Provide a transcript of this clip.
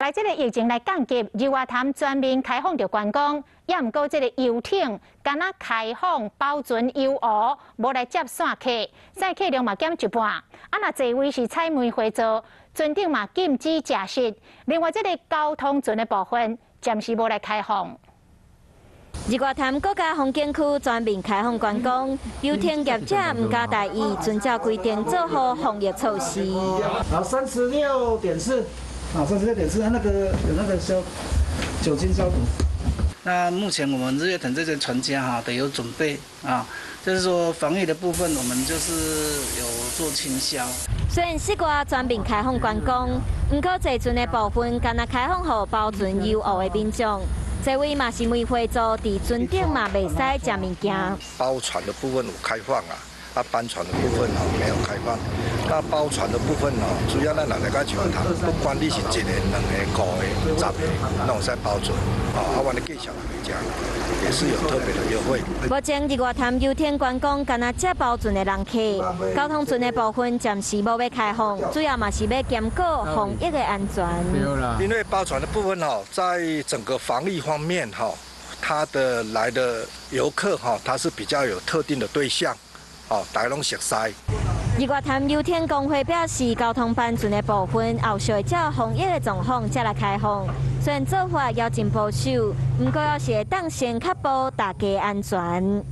來這个疫情來降級，日月潭全面開放著觀光，也毋過這个遊艇干焦開放包船遊湖，無來接散客，載客量嘛減一半。啊，若座位是採梅花座，船頂嘛禁止食食。另外，這个交通船的部分暫時無來開放。日月潭國家風景區全面開放觀光，遊艇業者毋敢大意，遵照規定做好防疫措施。好，36.4，啊，36.4，那個有那個消酒精消毒。那目前我們日月潭這些船家哈都有準備啊，就是說防疫的部分，我們就是有做清消。雖然四月全面開放觀光，毋過坐船的部分干焦開放予包船遊湖的民眾。座位嘛是梅花座，佇船頂嘛袂使食物件。包船的部分有開放啊，啊班船的部分哦沒有開放。那包船的部分哦，主要咱人來講日月潭，不管你是一个、兩个、五个、十个，攏會使包船。啊，阮的介紹來講，也是有特別的優惠。目前日月潭遊艇觀光干焦接包船的人客，交通船的部分暫時無欲開放，主要嘛是欲兼顧防疫的安全。因為包船的部分哦，在整個防疫方面哈，他的來的遊客哈，他是比較有特定的對象，哦，大家攏熟似。日月潭遊艇公會表示，交通班船的部分後續會照防疫的狀況才來開放。雖然做法猶真保守，毋過猶是會當先確保大家安全。